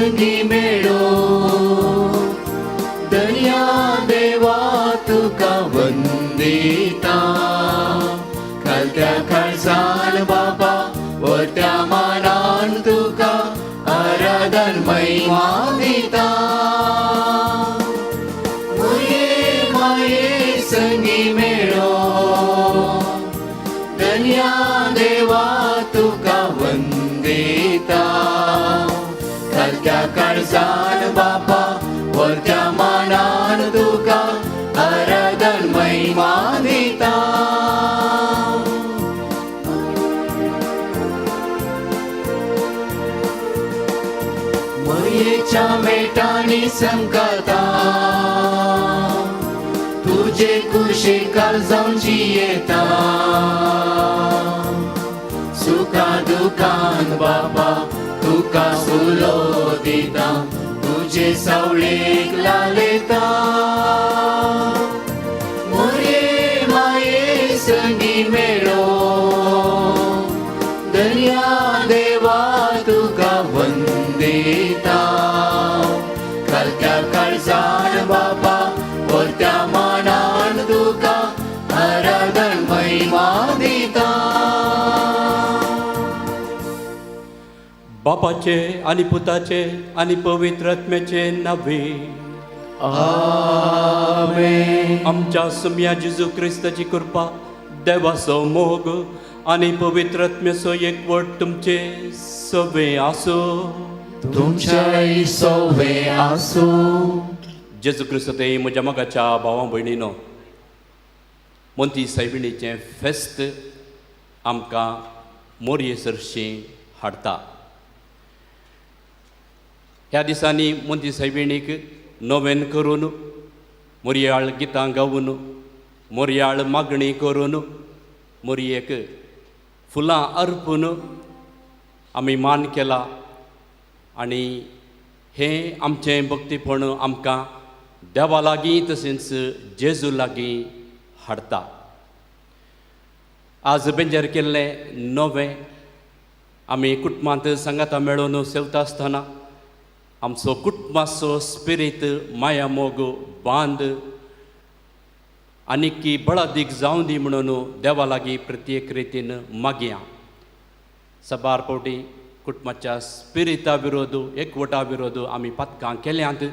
संगी मेळो दर्या देवा तुका वंदिता खालत्या काळजान बाबा वरत्या मानान तुका आराधन महिमा दिता मुये माये संगी मेळो दर्या देवा तुका वंदिता खालत्या काळजान बाबा वरत्या मानान तुका आराधन महिमा दिता. मयेच्या मेटांनी संकता तुजे कुशीक जावची येता सुखा दुखान बाबा तुका सुलो दिता तुजे सावळेक लालयता मोरे माये संगी मेळो दर्या देवा तुका वंदिता खालत्या काळजान बाबा वरत्या मानान तुका आराधन महिमा दिता. बापाचे आनी पुताचे आनी पवित्र आत्म्याचे नावे आमेन. आमच्या सुम्या जेजू क्रिस्ताची कृपा देवाचो मोग आनी पवित्र आत्म्याचो एकवट तुमचे सवे आसूं. तुमच्याय सवे आसूं. जेजू क्रिस्त ते म्हज्या मोगाच्या भावा भयणीनो, मोंती सायबिणीचें फेस्त आमकां मोरये सरशीं हाडटा. ह्या दिसांनी मोंती सायबिणीक नोवेन करून मोरयाळ गितां गावन मोरयाळ मागणी करून मोरयेक फुलां अर्पून आमी मान केला आनी हें आमचें भक्तीपण आमकां देवा लागीं तशेंच जेजू लागीं हाडटा. आज बेंजर केल्लें नवें आमी कुटुंबांत सांगाता मेळोवन सेवता आसतना आमचो कुटुंबाचो स्पिरीत माया मोग बांद आनीकी बळादीक जावं दी म्हणून देवा लागीं प्रत्येक रितीन मागया. साबार फावटी कुटुंबाच्या स्पिरिता विरोध एकवटा विरोध आमी पातकां केल्यांत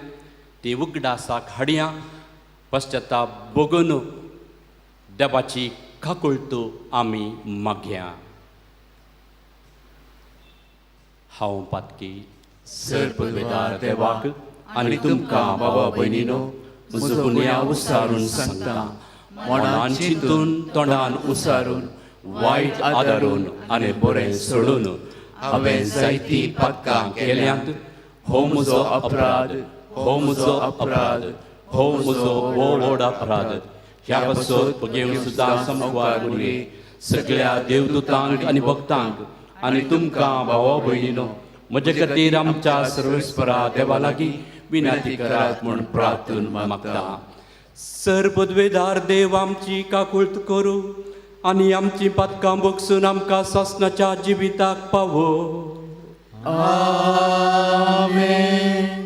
ती उगडासाक हाडया. पश्चाताप भोगून देवाची काकुळट आमी मागया. हांव पातकी सर्पवेदार देवाक आनी तुमकां बाबा भयणीनो म्हजो गुन्यांव उसारून सांगता मनान चिंतून तोंडान उसारून वायट आदारून आनी बरें सोडून हांवें जायती पातकां केल्यांत. हो म्हजो अपराध, हो म्हजो अपराध, हो म्हजो व्हड अपराध. ह्या पासत पगेवन सुद्दां सामकार उरली सगळ्या देवदूतांक आनी भक्तांक आनी तुमकां भावा भयणीनो म्हजे खातीर आमच्या सर्वेस्परा देवा लागीं विनंती करात म्हूण प्रार्थना मागता. सर्वद्वेदार देव आमची काकुळट करूं आनी आमची पातकां बगसून आमकां सासणाच्या जिविताक पावो. आमेन.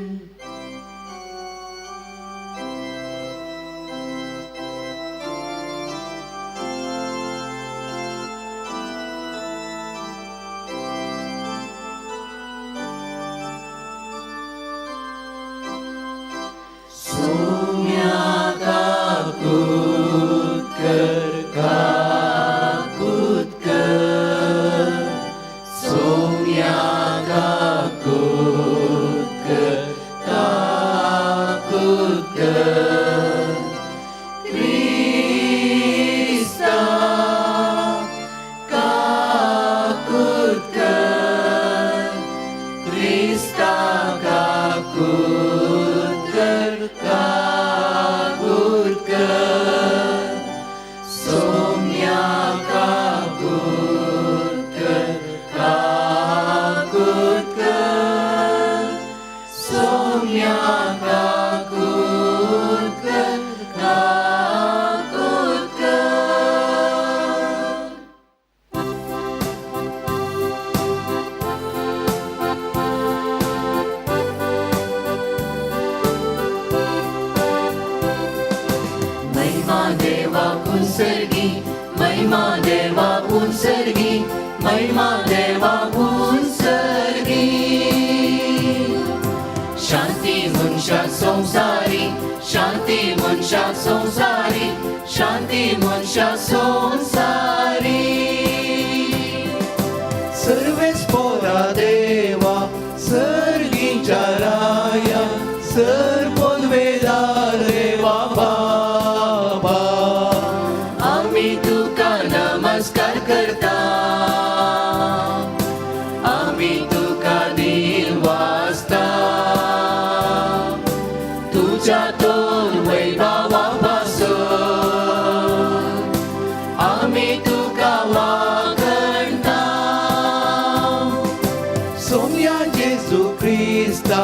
शांती मनशा संवसारी, शांती मनशा संवसारी. सर्वेस्पोरा देवा सर्गीच्या राया, सर पदवेदार देवा बाबा. आमी तुका नमस्कार करता, आमी तुका दिलवासता, तुज्या तोर वैभवा पासून आमी तुका वागणता. सोम्या जेजू क्रिस्ता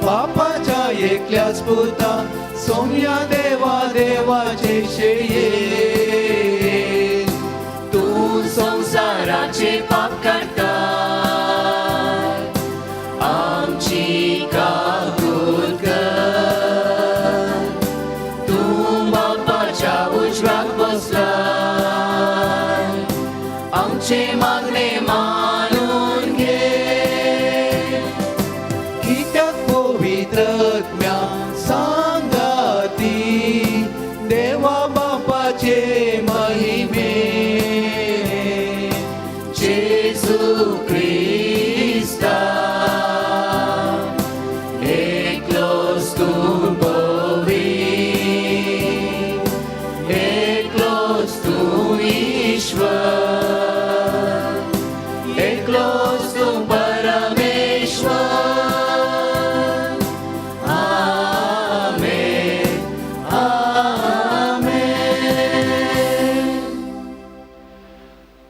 बापाच्या एकल्याच पुता, सोम्या देवा देवाचे शेये. तूं संवसाराचे पाप काडटा, आमची काकूत कर. तूं बापाच्या उजव्याक बसलाय, आमचे मागणे मानून घे. कित्याक पवित्रत्म्या सांगाती देवा बापाचे महिमे. जेजू क्रिस्ता एकलोच तूं पवीत, एकलोच तूं ईश्वर, एकलोच तूं परमेश्वर. आमेन, आमेन.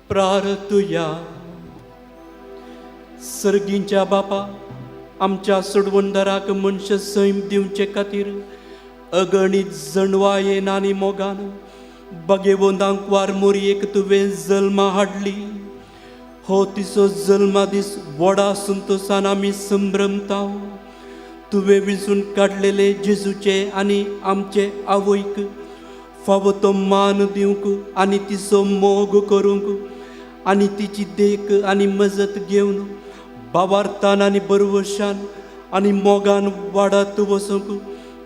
प्रार्थुया. सर्गींच्या बापा, आमच्या सोडवणदाराक मनशा सैम दिवचे खातीर अगणीत जणवायेन आनी मोगान बगेवंदांक मोरयेक तुवें जल्मा हाडली. हो तिचो जल्मा दीस व्हडा संतोसान आमी संभ्रमता. तुवें विंचून काडलेले जेजूचे आनी आमचे आवयक फावो तो मान दिवंक आनी तिचो मोग करूंक आनी तिची देख आनी मजत घेवन बावार्थान आनी बरवशान आनी मोगान वाडत वचूंक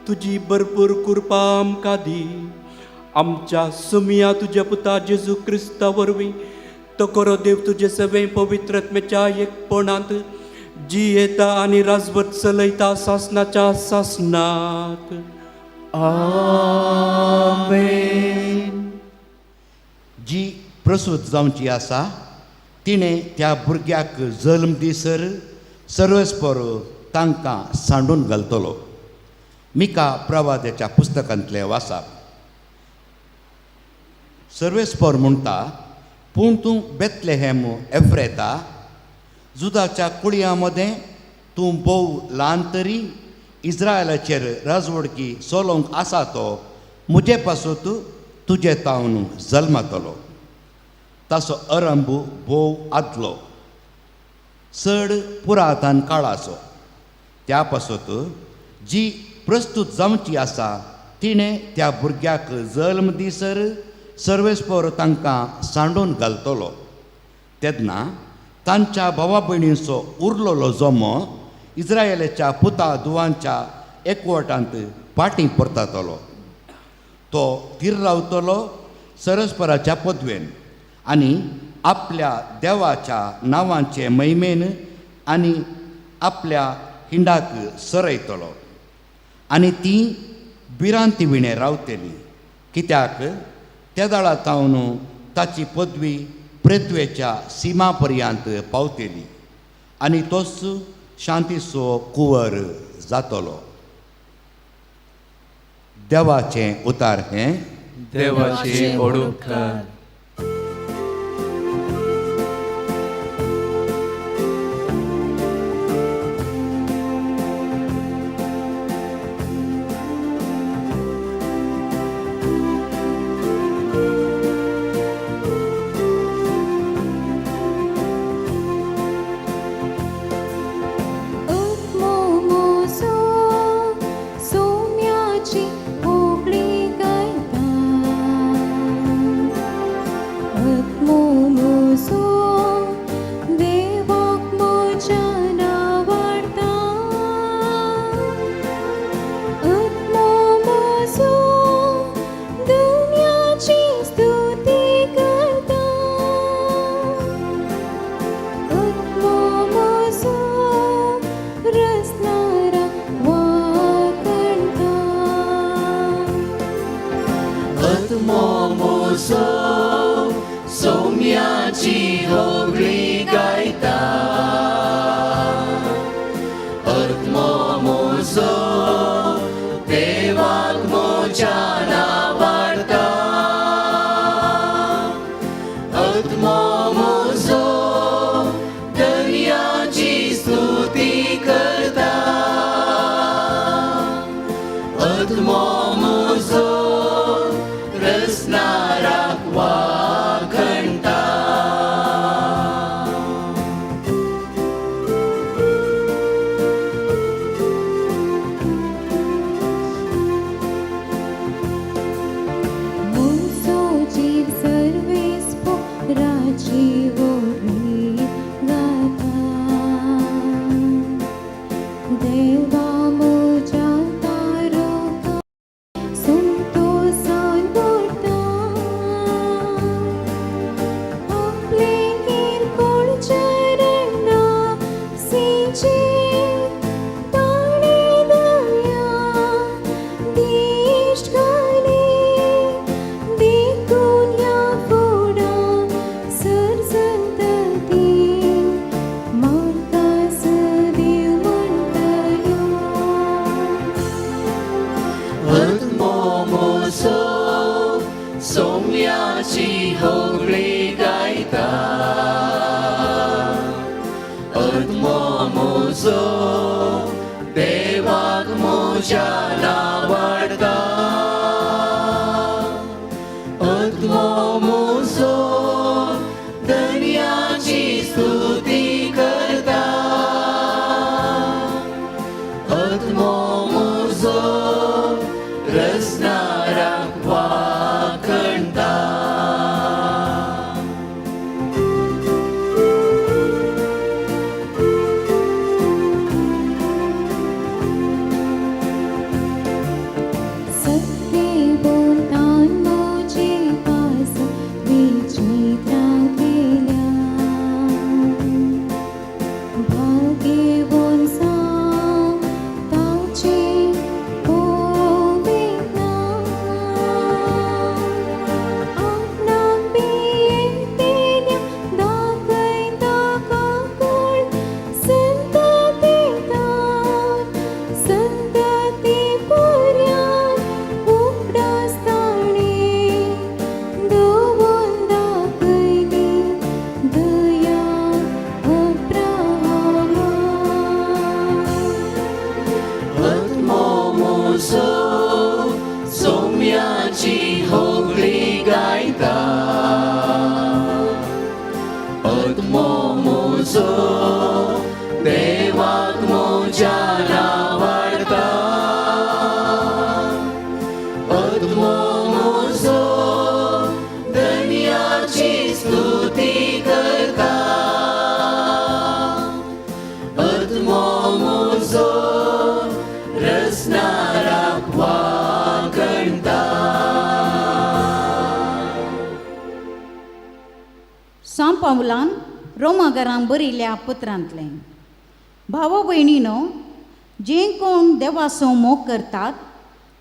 तुजी भरपूर कृपा आमकां दी. आमच्या सुमिया तुज्या पुता जेजू क्रिस्ता वरवीं, तो खरो देव तुजे सगळें पवित्रत्मेच्या एकपणांत जियेता आनी राजवट चलयता सासनाच्या सासनाक. आमेन. जी प्रसूत जावची आसा तिणें त्या भुरग्याक जल्म दिसर सर्वस्पर तांकां सांडून घालतलो. मिका प्रवादाच्या पुस्तकांतलें वासाप. सर्वेस्पर म्हणटा, पूण तूं बेतलेहेम एफ्रेता, जुदाच्या कुळयां मदें तूं भोव ल्हान, तरी इस्रायलाचेर राजवडकी चलोवंक आसा तो म्हजे पासत तुजे तावन जल्मातलो. ताचो अरंब भोव आदलो, चड पुरातन काळाचो. त्या पासत जी प्रस्तूत जावची आसा तिणें त्या भुरग्याक जल्म दिसर सर्वेस्पर तांकां सांडून घालतलो. तेन्ना तांच्या भावा भयणींचो उरलेलो जमो इस्रायलाच्या पुता धुवांच्या एकवटांत फाटीं परततलो. तो थीर रावतलो सरस्पराच्या पदवेन आनी आपल्या देवाच्या नांवाचे महिमेन आनी आपल्या हिंडाक सरयतलो आनी ती भिरांती विणें रावतली, कित्याक त्या दाळा तावन ताची पदवी पृथ्वेच्या सिमा पर्यंत पावतली आनी तोच शांतीचो कुंवर जातलो. देवाचें उतार हें. देवाचे ओडूपकार. उपमोमोसो सोम्याची होळी गायता. देवाक म्हज्या नांवाडटा आत्मो म्हजो दर्याची स्तुती करता आत्मो म्हजो रसनाराक वाखणटा. म्हजो जीव सर्वेस्पोराची होळी गाता. देवा म्हज्या तारका संतोसान भरता. आपलें किरकोळ चरणा सिंचे ताणें दया दिश्ट घाली देखून ह्या फुडां सरसंतती म्हाका सदैव म्हणटल्यो. आत्मो म्हजो सोम्याची होगळी गायता आत्मो म्हजो देवाक म्हज्या नांवाडटा आत्मो म्हजो दर्याची स्तुती करता आत्मो म्हजो रसनाराक वाखणटा. सत्य म्हजे पास विचित्रां केल्या भाग्यवंत ताचे पवित्र आपणाक भियेतल्या दाखयता काकूळ संततीतान संतती पर्यान उगडास ताणें दवरून दाखयली दया अब्राहमा. आत्मो म्हजो सोम्याची होगळी गायता आत्मो म्हजो देवाक म्हज्या नांवाडटा आत्मो म्हजो दर्याची स्तुती करता आत्मो म्हजो रसनाराक वाखणटा. सांव पावलान रोमागरां बरयल्या पत्रांतलें. भाव भयणीनो, जे कोण देवाचो मोग करतात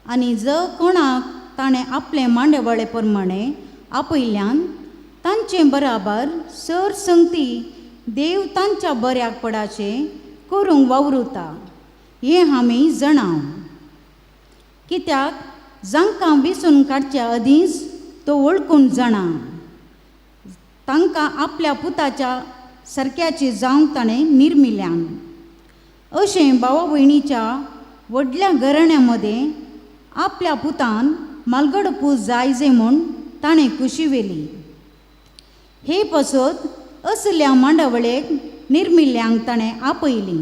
आनी ज कोणाक ताणें आपले मांडवळे प्रमाणे आपयल्यान तांचे बराबर सर संगती देव तांच्या बऱ्याक पडाचें करूंक वावरुता हें आमी जाणाव. कित्याक जांकां विसून काडच्या आदींच तो वळखून जाणा तांकां आपल्या पुताच्या सारक्याची जावंक ताणें निर्मिल्यान. अशें भावा भयणीच्या व्हडल्या घराण्या मदें आपल्या पुतान मालगडो पूत जाय जे म्हूण ताणें खुशी व्हेली. हे पसत असल्या मांडावळेक निर्मिल्ल्यांक ताणें आपयली,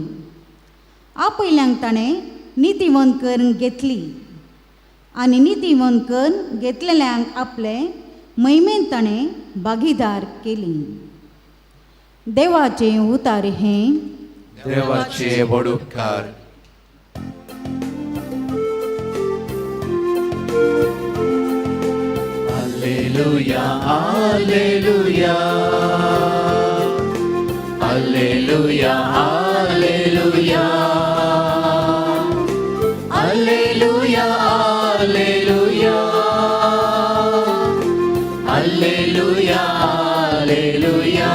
आपयल्यांक ताणें नितीवंत करून घेतली आनी नितीवंत करून घेतलेल्यांक आपले महिमेन ताणें भागीदार केली. देवाचें उतार हें. देवाचे व्हड उपकार. Alleluia, Alleluia, Alleluia, Alleluia, Alleluia, Alleluia, Alleluia, Alleluia,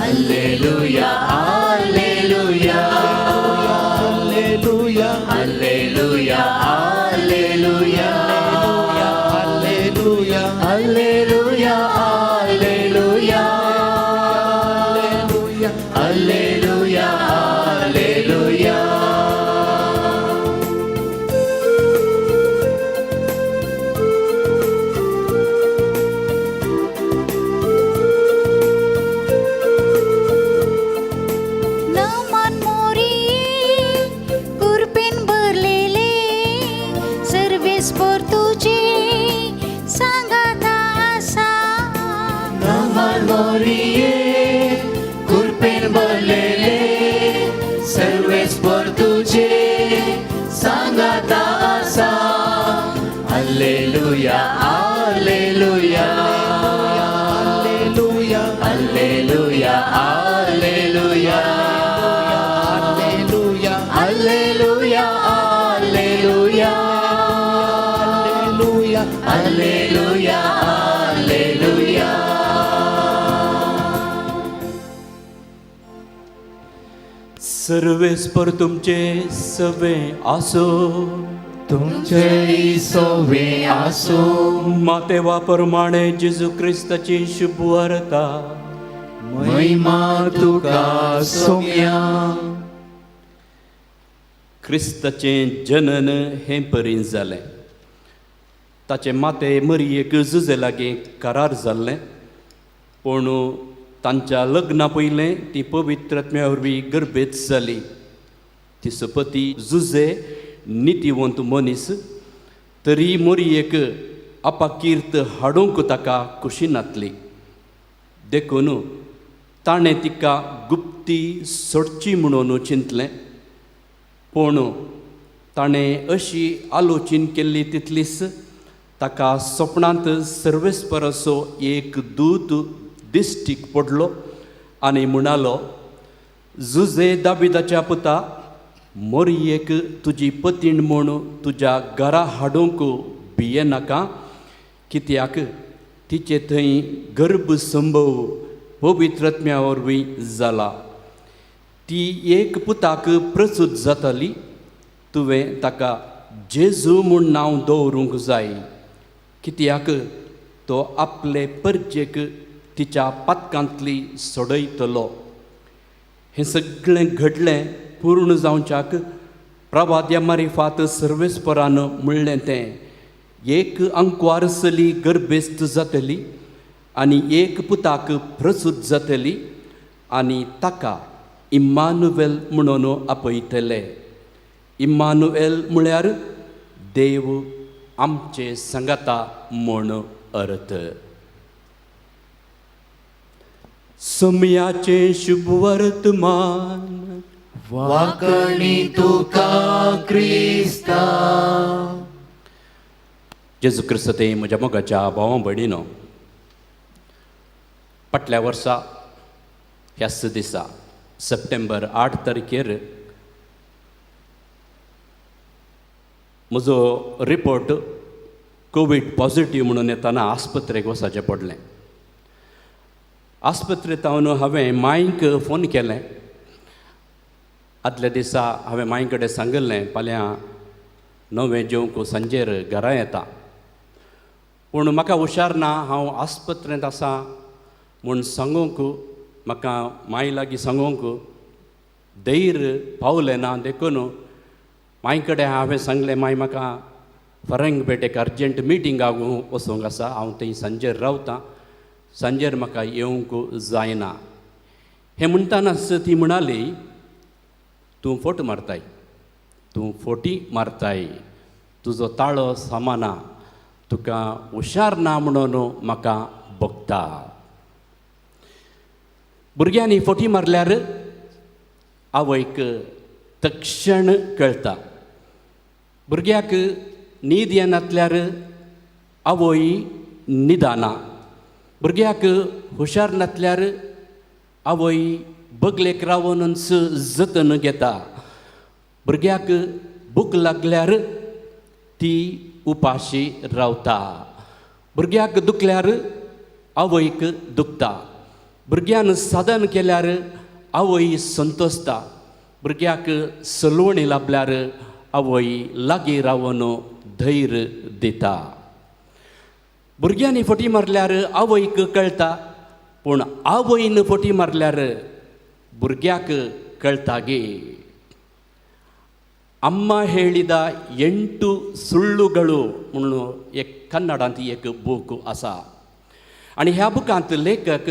Alleluia, Alleluia, तुझे सांगाता आसा. Alleluia, alleluia, alleluia, alleluia, alleluia, alleluia, alleluia, alleluia, alleluia, alleluia, alleluia. सर्वेस्पर तुमचे सवे आसो. तुमचे सवे आसो. मातेवा प्रमाणे जेजू क्रिस्ताची शुभवार्ता. महिमा तुका सोम्या. क्रिस्ताचें जनन हें परीन जालें. ताचें माते मरियेक जुजे लागीं करार जाल्लें, पूण तांच्या लग्ना पयलें ती पवित्र आत्म्या वरवीं गर्भेत जाली. तिचो पती जुजे नितीवंत मनीस, तरी मोरयेक अपाकीर्त हाडूंक ताका खुशी नातली. देखून ताणें तिका गुप्ती सोडची म्हणून चिंतलें. पूण ताणें अशी आलोचीन केल्ली तितलीच ताका सपनांत सर्वेस्पराचो एक दूत दिश्टीक पडलो आनी म्हणालो, जुजे दाविदाच्या पुता, मोरयेक तुजी पतीण म्हूण तुज्या घरा हाडूंक भियेनाका, कित्याक तिचे थंय गर्भ संभव पवित्र आत्म्या वरवीं जाला. ती एक पुताक प्रसूत जाताली, तुवें ताका जेजू म्हूण नांव दवरूंक जाय, कित्याक तो आपले परजेक तिच्या पातकांतली सोडयतलो. हें सगळें घडलें पूर्ण जावच्याक प्रवाद्या मारिफात सर्वेस्परान म्हणलें तें, एक अंकवार चली गर्भेस्त जातली आनी एक पुताक प्रसूत जातली आनी ताका इम्मानुएल म्हणून आपयतले. इम्मानुएल म्हळ्यार देव आमचे सांगाता म्हूण अर्थ. समयाचें शुभ वर्तमान. वाकणी तुका क्रिस्ता. जेजू क्रिस्त ते म्हज्या मोगाच्या भावां भयणीनो, फाटल्या वर्सा ह्याच दिसा सप्टेंबर 8 तारखेर म्हजो रिपोर्ट कोवीड पॉझिटीव म्हणून येताना आस्पत्रेक वचपाचें पडलें. आस्पत्रेंत हांवें मांयक फोन केलें. आदल्या दिसा हांवें मांय कडेन सांगिल्लें, फाल्यां 9 जेवंक सांजेर घरा येता, पूण म्हाका हुशार ना, हांव आस्पत्रेंत आसा म्हूण सांगूंक म्हाका मांय लागीं सांगूंक धैर्य पावलें ना. देखून मांय कडेन हांवें सांगलें, मांय म्हाका फरंग पेट एक अर्जंट मिटिंगाक वचूंक आसा, हांव थंय सांजेर रावतां, सांजेर म्हाका येवंक जायना. हें म्हणटनाच ती म्हणाली, तूं फोट मारताय, तूं फोटी मारताय, तुजो ताळो सामाना, तुका हुशार ना म्हणून म्हाका भोगता. भुरग्यांनी फोटी मारल्यार आवयक तक्षण कळटा. भुरग्याक न्हीद येनातल्यार आवय न्हिदना, भुरग्याक हुशार नातल्यार आवय बगलेक रावनच जतन घेता, भुरग्याक भूक लागल्यार ती उपाशी रावता, भुरग्याक दुखल्यार आवयक दुखता, भुरग्यान साधन केल्यार आवय संतोसता, भुरग्याक सलवणी लाबल्यार आवय लागीं रावन धैर्य दिता. भुरग्यांनी फटी मारल्यार आवयक कळटा, पूण आवयन फटी मारल्यार भुरग्याक कळटा गे. अम्मा ಹೇಳಿದ 8 ಸುಳ್ಳುಗಳು म्हणून एक कन्नडांत एक बूक आसा आनी ह्या बुकांत लेखक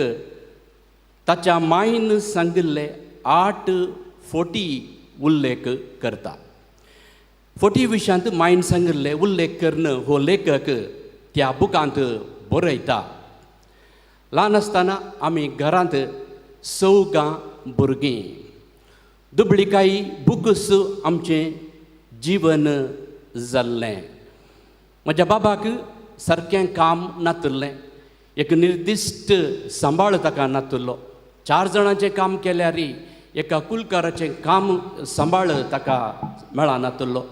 ताच्या मायन सांगिल्ले 8 फोटी उल्लेख करता. फोटी विशयांत मायन सांगिल्ले उल्लेख करून हो लेखक त्या बुकांत बरयता. ल्हान आसतना आमी घरांत 4 भुरगीं, दुबळिकाय बुकूस आमचें जीवन जाल्लें. म्हज्या बाबाक सारकें काम नातिल्लें, एक निर्दिश्ट सांबाळ ताका नातिल्लो. 4 जाणांचें काम केल्यार एका कुलकाराचें काम सांबाळ ताका मेळनातिल्लो.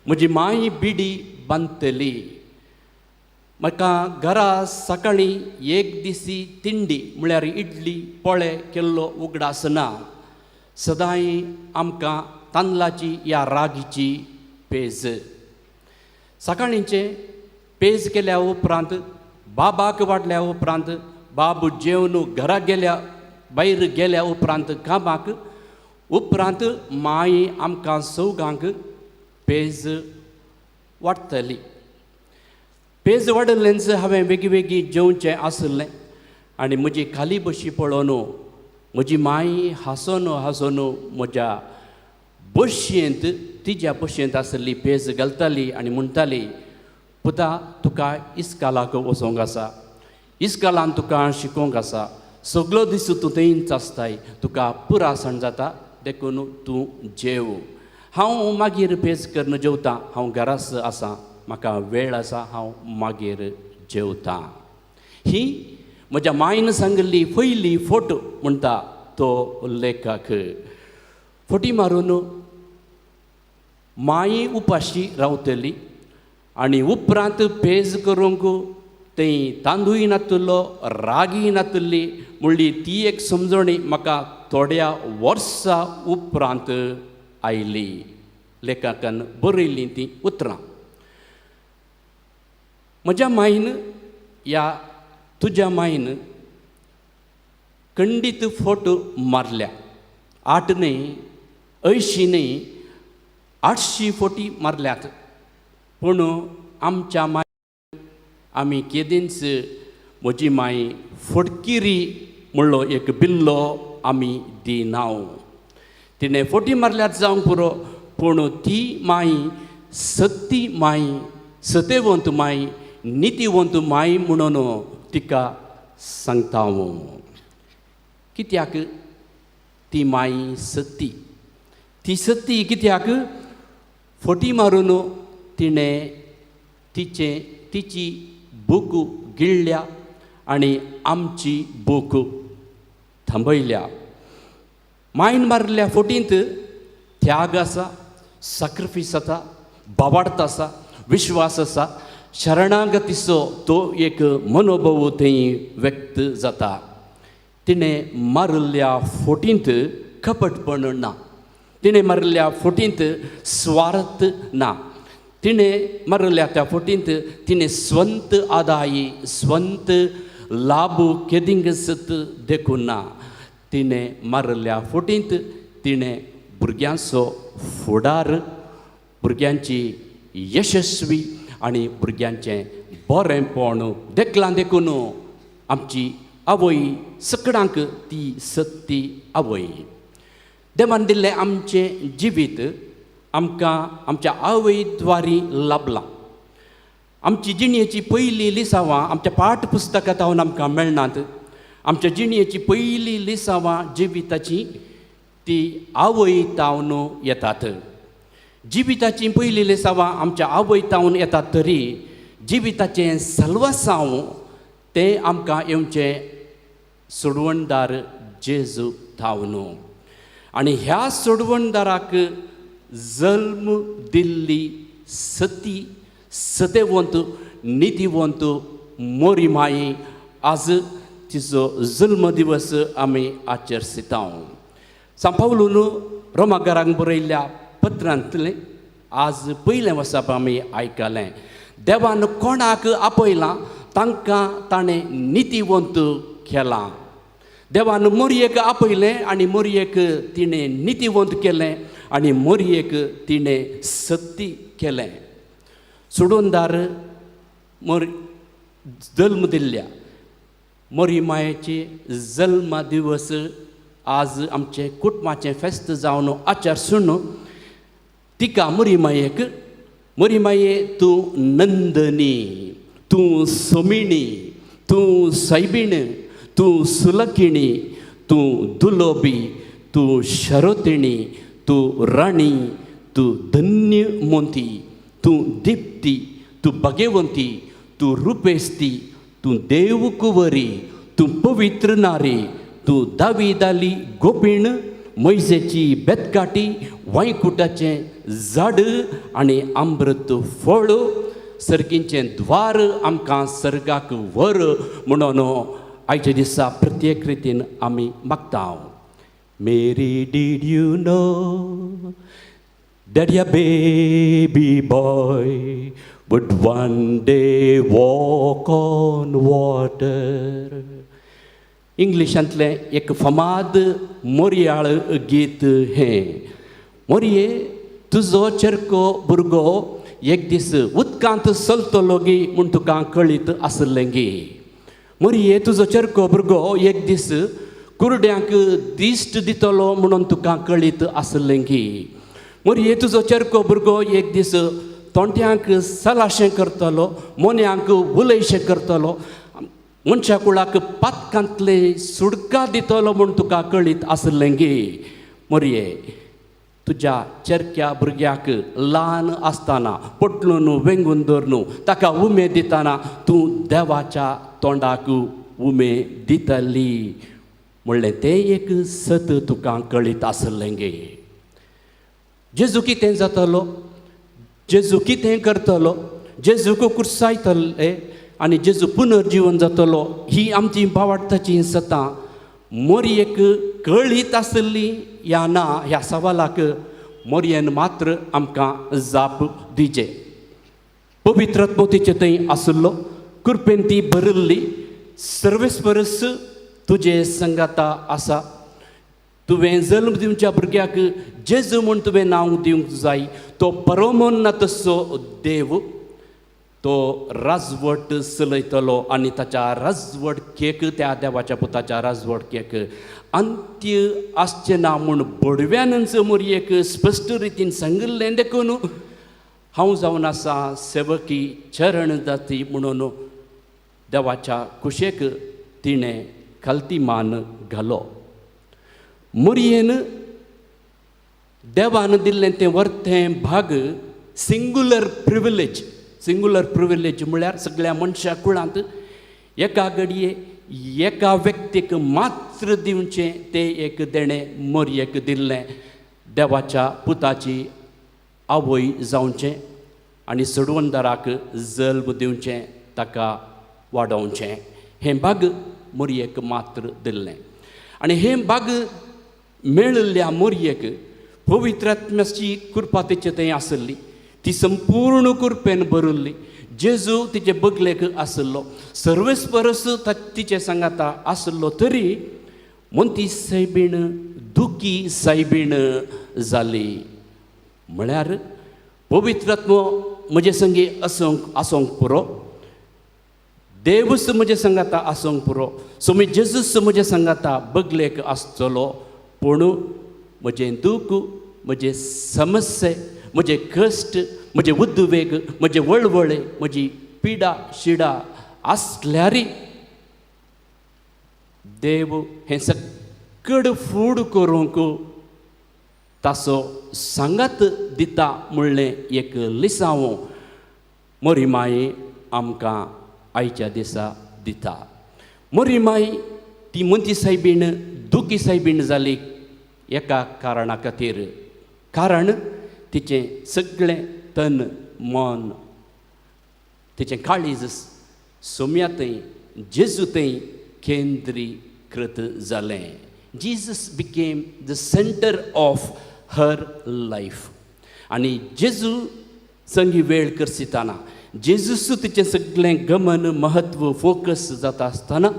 म्हजी मांय बिडी बांदतली. म्हाका घरा सकाळीं एक दिसी तिंडी म्हळ्यार इडली पोळे केल्लो उगडास ना. सदांय आमकां तांदळाची या रागीची पेज. सकाळींचें पेज केल्या उपरांत बाबाक वाडल्या उपरांत बाब जेवन घरा गेल्या भायर गेल्या उपरांत कामाक उपरांत माई आमकां चौगांक पेज वाडटली. पेज वाडलेंच हांवें वेगळी वेगळी जेवचें आशिल्लें आनी म्हजी खाली बशी पळोवन म्हजी माई हांसोन हांसोन म्हज्या बशयेंत तिज्या बशयेंत आशिल्ली पेज घालताली आनी म्हणटाली, पुता तुका इस्कालाक वचोंक आसा, इस्कालान तुका शिकोवंक आसा, सगलो दीस तूं थंयच आसताय, तुका पुरासण जाता देखून तूं जेव. हांव मागीर पेज करून जेवतां, हांव घराच आसा, म्हाका वेळ आसा, हांव मागीर जेवतां. ही म्हज्या मायन सांगिल्ली पयली फोट म्हणटा तो लेखक. फोटी मारून माई उपाशी रावतली आनी उपरांत पेज करूंक थंय तांदूय नातिल्लो रागी नातिल्ली म्हणली ती एक समजणी म्हाका थोड्या वर्सां उपरांत आयली. लेखकान बरयल्लीं तीं उतरां. म्हज्या मायन या तुज्या मायन खंडीत फोटो मारल्या. 8 न्हय 80 न्हय 800 फोटी मारल्यात. पूण आमच्या माय आमी केदींच म्हजी माय फटकिरी म्हणलो एक बिल्लो आमी दिनाव. तिणें फोटी मारल्यार जावंक पुरो, पूण ती माय सत्ती माय, सतेवंत माय, नितीवंत माय म्हणून तिका सांगता हांव. कित्याक ती माय सत्ती? ती सत्ती कित्याक? फोटी मारून तिणें तिचें तिची भूक गिळ्ळ्या आनी आमची भूक थांबयल्या. मायन मारिल्ल्या फोटींत त्याग आसा, सॅक्रिफायस आसा, भावार्थ आसा, विश्वास आसा, शरणागतीचो तो एक मनोभाव थंय व्यक्त जाता. तिणें मारिल्ल्या फोटींत कपटपण ना, तिणें मारिल्ल्या फोटींत स्वार्थ ना, तिणें मारिल्ल्या त्या फोटींत तिणें स्वंत आदायी स्वंत लाभ केदिंगसत देखून ना. तिणें मारिल्ल्या फोटींत तिणें भुरग्यांचो फुडार, भुरग्यांची यशस्वी आनी भुरग्यांचें बरेंपण देखलां. देखून आमची आवय सकडांक ती सत्ती आवय. देवान दिल्लें आमचें जिवीत आमकां आमच्या आवय द्वारी लाभलां. आमची जिणेची पयलीं लिसांवां आमच्या पाठ पुस्तकां तावन आमकां मेळनात. आमच्या जिणेची पयलीं लिसांवां जिविताची ती आवय तावन येतात. जिविताची पयलीं लिसांवां आमच्या आवय तावन येतात तरी जिविताचें सल्वसांव तें आमकां येवचें सोडवणदार जेजू थावन. आनी ह्या सोडवणदाराक जल्म दिल्ली सती सतेवंत नितीवंत मोरी माई आज तिचो जल्म दिवस आमी आचरसिता. सांपावलून रोमागारांक बरयल्ल्या पत्रांतलें आज पयलें वसप आमी आयकलें. देवान कोणाक आपयलां तांकां ताणें नितीवंत केलां. देवान मोरयेक आपयलें आनी मोरयेक तिणें नितीवंत केलें आनी मोरयेक तिणें सत्ती केलें. सोडूनदार मोर जल्म दिल्ल्या मोरी मायेचे जल्म दिवस आज आमचें कुटुंबाचें फेस्त जावन आचार सुन तिका मोरी मायेक, मोरी माये तूं नंदनी, तूं सोमिणी, तूं सैबीण, तूं सुलकिणी, तूं दुलोबी, तूं शरोतिणी, तूं राणी, तूं धन्य मोंती, तूं दिप्ती, तूं भाग्यवंती, तूं रुपेस्ती, तूं देव कुंवरी, तूं पवित्र नारी, तूं दावीदाली गोपीण, मोयजेची बेतकाटी, वांयकुटाचें झाड आनी अमृत फळ, सर्गीचें द्वार आमकां सर्गाक व्हर म्हणून आयच्या दिसा प्रत्येक रितीन आमी मागता. Mary, did you know that your baby boy would one day walk on water? इंग्लिशांतलें एक फामाद मोरयाळ गीत हें. मोरये, तुजो चेरको भुरगो एक दीस उदकांत चलतलो गी म्हूण तुका कळीत आसलें गी? मोरये, तुजो चेरको भुरगो एक दीस कुरड्यांक दिश्ट दितलो म्हणून तुका कळीत आसलें गी? मोरये, तुजो चेरको भुरगो एक दीस तोंट्यांक सलाशें करतलो, मोन्यांक उलयशें करतलो, मनशा कुळाक पातकांतले सुडका दितलो म्हूण तुका कळीत आसलें गी? मोरये, तुज्या चेरक्या भुरग्याक ल्हान आसतना पोटलून वेंगून धरून ताका उमेद दितना तूं देवाच्या तोंडाक उमेद दितली म्हणलें तें एक सत तुका कळीत आसलें गे? जेजू कितें जातलो, जेजू कितें करतलो, जेजूक कुर्सायतले आनी जेजू पुनर्जिवन जातलो, ही आमची भावार्थाची सतां मोरयेक कळीत आसली या ना ह्या सवालाक मोरयेन मात्र आमकां जाप दिजे. पवित्र तिचे थंय आसलो, कृपेन ती भरिल्ली, सर्वेस्परस तुजे संगाता आसा. तुवें जल्म दिवच्या भुरग्याक जेजू म्हूण तुवें नांव दिवंक जाय. तो परमोन ना तसो देव, तो राजवट चलयतलो आनी ताच्या राजवटकेक, त्या देवाच्या पुताच्या राजवटकेक अंत्य आसचें ना म्हूण बडव्यानच मोरयेक स्पश्ट रितीन सांगिल्लें. देखून हांव जावन आसा सेवकी चरण जाती म्हणून देवाच्या कुशेक तिणें खालती मान घालो. मोरयेन देवान दिल्लें तें वर्तें भाग, सिंगुलर प्रिविलेज. सिंगुलर प्रिविलेज म्हळ्यार सगळ्या मनशा कुळांत एका घडये एका व्यक्तीक मात्र दिवचें तें एक देणें मोरयेक दिल्लें, देवाच्या पुताची आवय जावचें आनी सोडवणदाराक जल्म दिवचें, ताका वाडोवचें, हें भाग मोरयेक मात्र दिल्लें. आनी हें भाग मेळिल्ल्या मोरयेक पवित्र आत्म्याची कृपा तिचे थंय आसली, ती संपूर्ण कृपेन भरिल्ली. जेजू तिचे बगलेक आसलो, सर्वेस्परस तिचे सांगाता आसलो, तरी मोंती सायबीण दुखी सायबीण जाली. म्हळ्यार पवित्र आत्मो म्हजे संगी आसूंक आसूंक पुरो, देवूच म्हजे सांगाता आसूंक पुरो, सोमी जेजूस म्हजे सांगाता बगलेक आसतलो, पूण म्हजें दूख, म्हजें समस्ये, म्हजे कश्ट, म्हजे उद्वेग, म्हजे वळवळे, म्हजी पिडा शिडा आसल्यारी देव हें सगळें फूड करूंक ताचो सांगात दिता म्हणलें एक लिसांव मोरीमाई आमकां आयच्या दिसा दिता. मोरीमाई ती मंती सायबीण दुखी सायबीण जाली एका कारणा खातीर, कारण तिचें सगळें तन मन, तिचें काळीज सोम्या थंय, जेजू थंय केंद्रीकृत जालें. Jesus became the center of her life. आनी जेजू संगी वेळ करसितना, जेजूस तिचें सगळें गमन, महत्व, फोकस जाता आसतना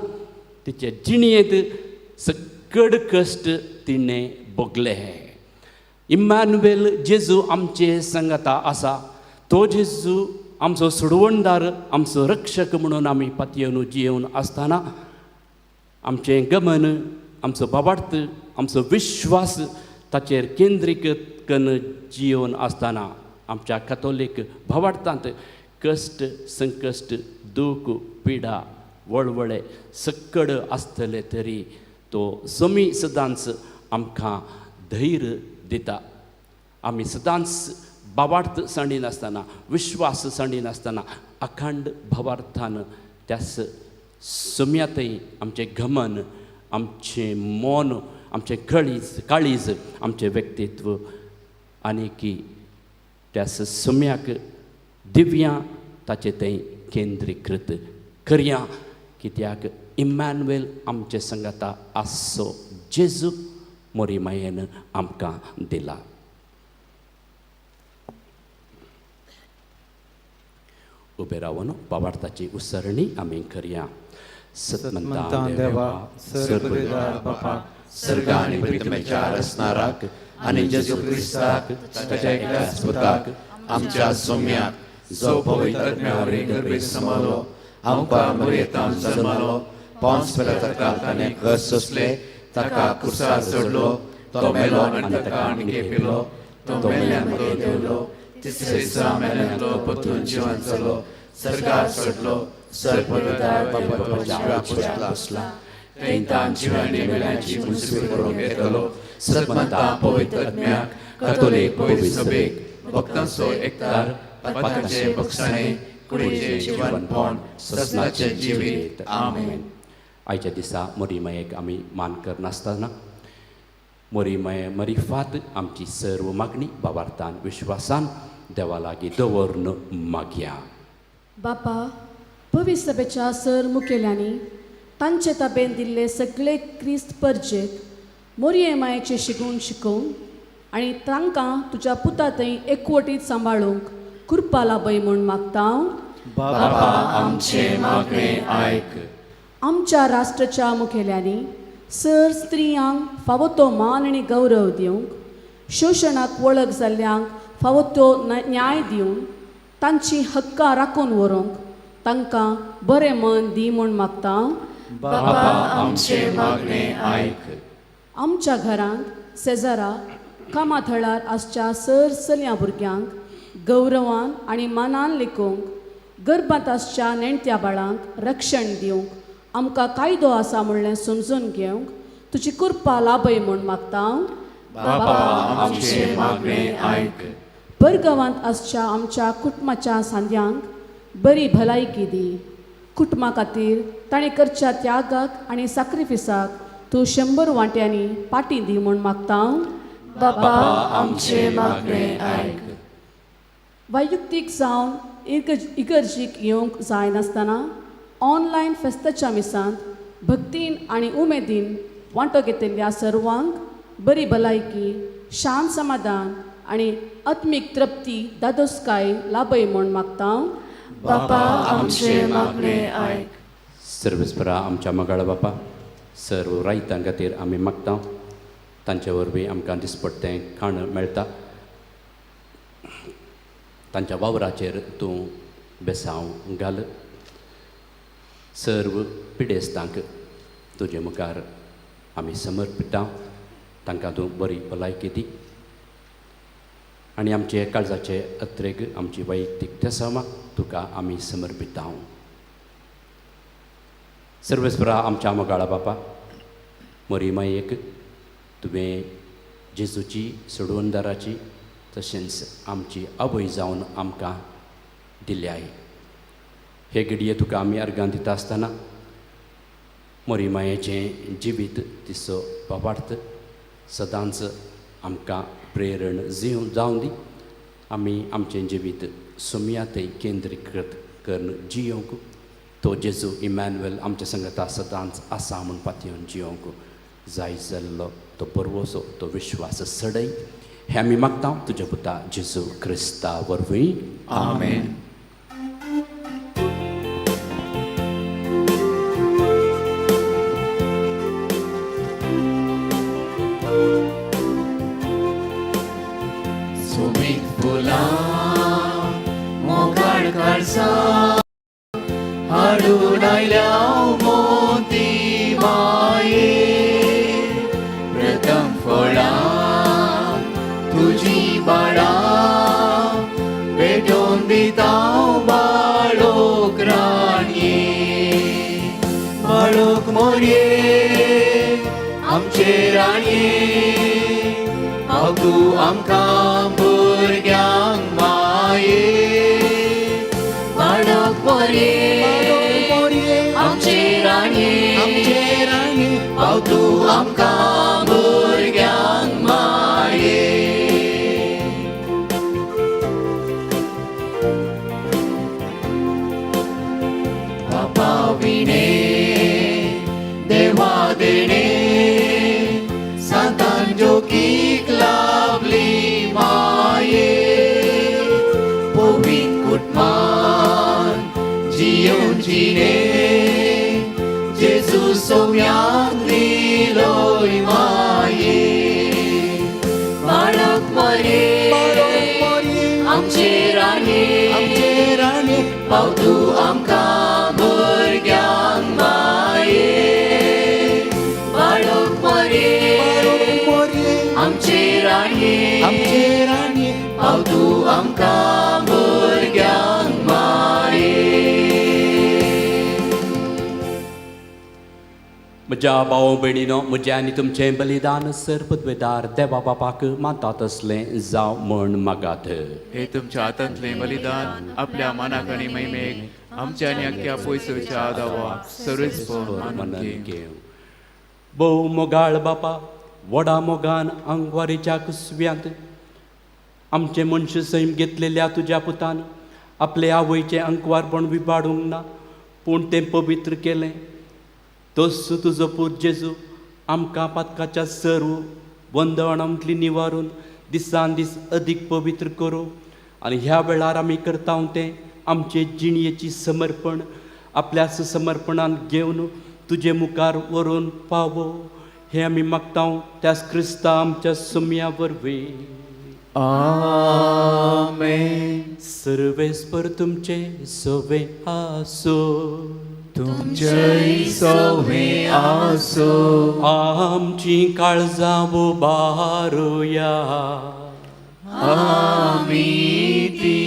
तिचे जिणयेंत सकड कश्ट तिणें भोगले. इम्मानुएल जेजू आमचे सांगाता आसा, तो जेजू आमचो सोडवणदार, आमचो रक्षक म्हणून आमी पातयेवन जियेवन आसतना आमचें गमन, आमचो भावार्थ, आमचो विश्वास ताचेर केंद्रीकृत करून जियोवन आसतना आमच्या कथोलीक भावार्थांत कश्ट, संकश्ट, दूख, पिडा, वळवळे सकड आसतले तरी तो समी सदांच आमकां धैर्य दिता. आमी सदांच बाबार्थ सांडिनासतना, विश्वास सांडिनासतना अखंड भावार्थान त्याच सुम्यातय आमचें गमन, आमचें मन, आमचें काळीज, आमचें व्यक्तित्व आनी की त्याच सुम्याक दिव्यां ताचे थंय केंद्रीकृत करया. कित्याक इम्मॅन्युएल आमचे संगाता आसचो जेजू मोरी मायेन आमकां दिला. उबे रावन बाबार्थाची उसरणी आमी करया. सतमंता देवा सर्वदार बापा सर्ग आनी प्रितमेच्या रसनाराक आनी जेजू क्रिस्ताक ताच्या एकल्याच पुताक आमच्या सोम्याक जो पवित्र आत्म्या गर्भे समालो आमकां मरयेतान जल्मालो पावस पेला ताणें कस सोंसले ताका कुर्सार चडलो तो मेलो आनी ताका आणके पिलो तो मेल्यान देवलो तिसरे दिसा मेल्यान तो परतून जिवन जालो सर्गार चडलो सर्वदार बापाच्या बसला थंय जिवानी मेल्यांची मुनसिफ करूंक येतलो. सतमंता पवित्र आत्म्याक कातोलीक पवित्र सभेक भक्तांचो एकतार पातकाचे बक्षाणे कुडीचें जिवनपण ससनाचें जिवीत. आमेन. आयच्या दिसा मोरीमायेक आमी मान करनासतना मोरीमाये मरिफात आमची सर्व मागणी बाबार्थान विश्वासान देवा लागीं दवरून मागया. बापा, पवित्र सभेच्या सर मुखेल्यांनी तांचे ताबेन दिल्ले सगळे क्रिस्त परजेक मोरये मायेचे शिगूण शिकोवन आनी तांकां तुज्या पुता थंय एकवटीत सांबाळूंक कृपा लाभय म्हूण मागता. बापा आमचें मागणें आयक. आमच्या राष्ट्राच्या मुखेल्यांनी सर स्त्रियांक फावो तो मान आनी गौरव दिवंक, शोशणाक वळख जाल्ल्यांक फावो तो न्याय दिवन तांची हक्कां राखून व्हरूंक तांकां बरें मन दी म्हूण मागता. बापा आमचें मागणें आयक. आमच्या घरांत शेजारा कामा थळार आसच्या सर चलयां भुरग्यांक गौरवान आनी मानान लेखूंक, गर्भांत आसच्या नेणत्या बाळांक रक्षण दिवंक आमकां कायदो आसा म्हणलें समजून घेवंक तुजी कृपा लाभय म्हूण मागता. बापा आमचें मागणें आयक. परगांवांत आसच्या आमच्या कुटुंबाच्या सांद्यांक बरी भलायकी दी. कुटुंबा खातीर ताणें करच्या त्यागाक आनी साक्रिफिसाक तूं 100 वांट्यांनी पाटी दी म्हूण मागता. बापा आमचें मागणें आयक. वैयक्तीक जावन इगर्जीक येवंक जायनासतना ऑनलायन फेस्ताच्या मिसांत भक्तीन आनी उमेदीन वांटो घेतिल्ल्या सर्वांक बरी भलायकी, शांत समाधान आनी आत्मीक तृप्ती दादोसकाय लाभय म्हूण मागता. बापा आमचें मागणें आयक. सर्वेस्परा आमच्या मगाळ बापा, सर्व रायतां खातीर आमी मागता. तांचे वरवीं आमकां दिसपट्टें खाण मेळटा. तांच्या वावराचेर तूं बेसांव घाल. सर्व पिडेस्तांक तुजे मुखार आमी समर्पिता. तांकां तूं बरी भलायकी दी आनी आमचे काळजाचे अत्रेग, आमची वैयक्तीक तेसामा तुका आमी समर्पिता. सर्वेस्परा आमच्या मोगाळा बापा, मोरी मायेक तुवें जेजूची सोडवणदाराची तशेंच आमची आवय जावन आमकां दिल्याय. हे घडये तुका आमी अर्गां दिता आसतना मोरी मायेचें जिवीत, तिचो बाबार्थ सदांच आमकां प्रेरण जावन दी. आमी आमचें जिवीत सुम्या थंय केंद्रीकृत करून जियोंक, तो जेजू इमॅन्युएल आमच्या संगता सदांच आसा म्हूण पातयेवन जियोंक जाय जाल्लो तो बरवसो, तो विश्वास सडय. हें आमी मागता तुज्या पुता जेजू क्रिस्ता वरवीं. आमेन. सोबीत फुलां मोगाळ काळजां हाडून आयल्या मोती माये, प्रथम फळां तुजी बाळां भेटोवन दिता बाळोक राणये, बाळोक मोरये आमचे राणये. आमकां भुरग्यांक माये. बाळक मोरये आमचे राणये, आमचे राणी पाव तूं आमकां भुरग्यांक माये. बापा विणे देवा देणे सांतान जोकीक लाभली माये. पवित्र कुटमान जियोन जिणे जेजू सोम्याक दिलोय माये. बाळक मोरये आमचे राणये, आमचे राणी पाव तूं आमकां भुरग्यांक माये. बाळक मोरये आमचे राणये, आमचे राणी पाव तूं आमकां भुरग्यांक माये. म्हज्या भाव भयणीनो, म्हजें आनी तुमचें बलिदान सर्पद्वेदार देवा बापाक मानता तसलें जावं म्हण मागात. हे तुमच्या हातांतलें बलिदान आपल्या मनाक आनी महिमेक आमच्या आनी अख्ख्या पयसुच्या दावाक सर्वेस्पर मानून मनन घेवं. घेवं. भोव मोगाळ बापा, व्हडा मोगान आंगवारीच्या कुसव्यांत आमचें मनशा सैम घेतलेल्या तुज्या पुतान आपले आवयचें अंकवारपण विबाडूंक ना, पूण तें पवित्र केलें. तोच तुजो पूत जेजू आमकां पातकाच्या सर्व बंदवणांतली निवारून दिसान दीस अदीक पवित्र करूं आनी ह्या वेळार आमी करता तें आमचे जिणयेची समर्पण आपल्याच समर्पणान घेवन तुजे मुखार व्हरून पावो हें आमी मागता त्याच क्रिस्ता आमच्या सुम्या वरवीं. आमेन. सर्वेस्पर तुमचे सवे आसो, तुमचेय सवे आसो. आमची काळजां उबारुया, आमी ती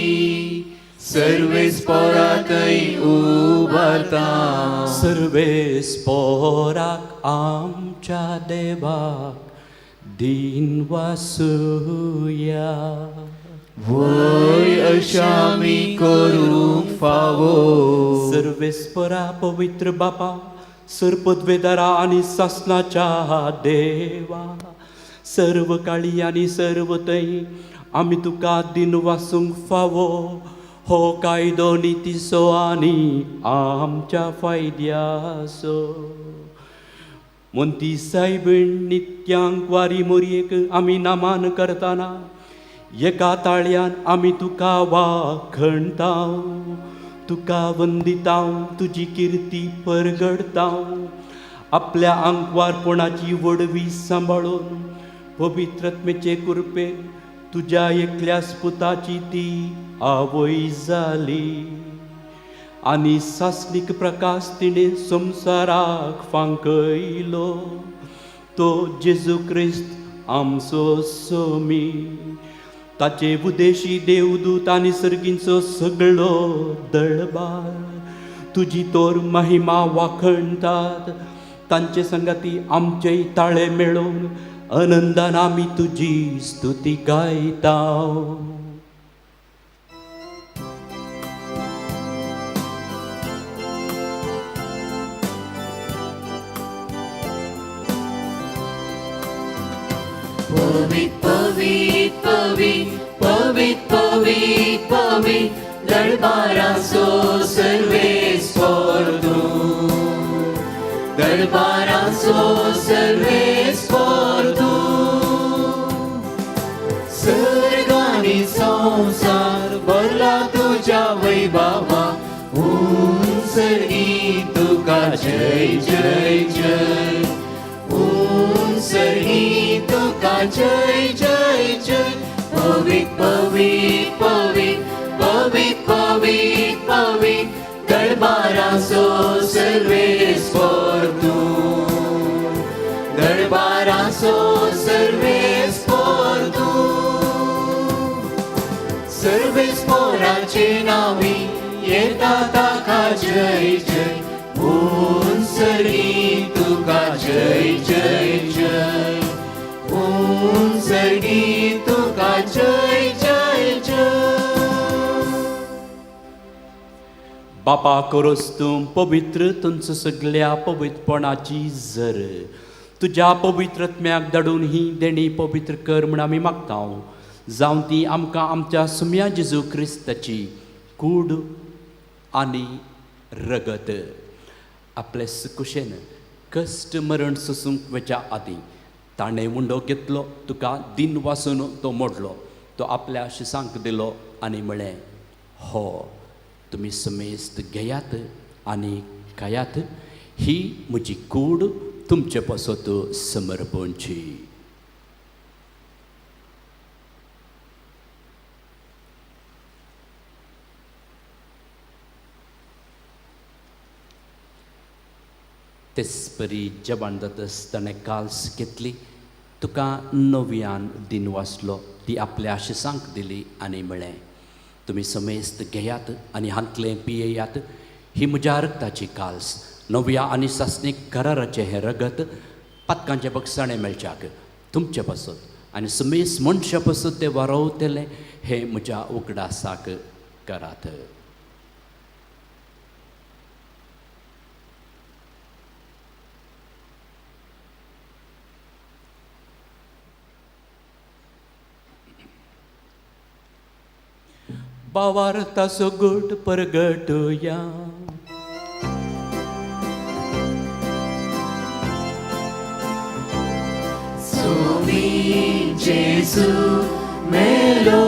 सर्वेस्पराकय उबारता. सर्वेस्पराक आमच्या देवाक दिन वासुया. वय अशा मी करूंक फावो. सर्वेस्परा पवित्र बापा, सर्पद्वेदारा आनी सासनाच्या देवा, सर्व काळी आनी सर्व थंय आमी तुका दिन वासूंक फावो हो कायदो नितीचो आनी आमच्या फायद्याचो. मोंती सायबीण नित्यांक वारी मोरयेक आमी नामान करतना एका ताळयान आमी तुका वाखणता, तुका वंदिता, तुजी किर्ती परगडता. आपल्या आंकवारपणाची वडवी सांबाळून पवित्रत्मेचे कृपेन तुज्या एकल्याच पुताची ती आवय जाली आनी सासणीक प्रकाश तिणें संवसाराक फांकयलो. तो जेजू क्रिस्त आमचो सोमी. ताचे उदेशी देवदूत आनी सर्गींचो सगळो दळबार तुजी तोर महिमा वाखणटात. तांचे संगाती आमचेय ताळे मेळोवन आनंदान आमी तुजी स्तुती गायता. पवित पवित पवित पवित पवित पवित दरबाराचो सर्वेस्पर तूं, दरबाराचो सर्वेस्पर तूं. सर्ग आनी संवसार भरला तुज्या वैभवा, उंचरी तुका जय जय जय, उंचरी तुका जय जय जय. पवित पवित पवित पवित पवित पवित दरबाराचो सर्वेस्पर तूं, दरबाराचो सर्वेस्पर तूं. सर्वेस्पराचे नांवी येता ताका जय जय, उंचरी तुका जय जय जय, उंच सर्गी तुका जय जय जय. बापा करोस तूं पवित्र तुमचो सगल्या पवित्रपणाची जर तुज्या पवित्रत्म्याक धाडून ही देणी पवित्र कर म्हूण आमी मागता, जावं ती आमकां आमच्या सुम्या जेजू क्रिस्ताची कूड आनी रगत. आपले कुशेन कश्ट मरण सोसूंक वच्या आदीं ताणें उंडो घेतलो, तुका दिन वासून तो मोडलो, तो आपल्या शिसांक दिलो आनी म्हळें, हो तुमी समेस्त घेयात आनी खायात, ही म्हजी कूड तुमचे पासत समर्पणची. तेच परी जेवण जातच ताणें काल्स घेतली, तुका नव्यान दिन वाचलो, ती आपल्या शिसांक दिली आनी म्हळें, तुमी समेस्त घेयात आनी हांतलें पियेयात, ही म्हज्या रगताची काल्स, नव्या आनी सासणीक कराराचें हें रगत पातकांचें बक्षाणें मेळच्याक तुमचे पासत आनी समेस्त मनशा पासत तें वारोवतलें, हें म्हज्या उगडासाक करात. बावार्ताचो गुट परगटुया. सोमी जेजू मेलो,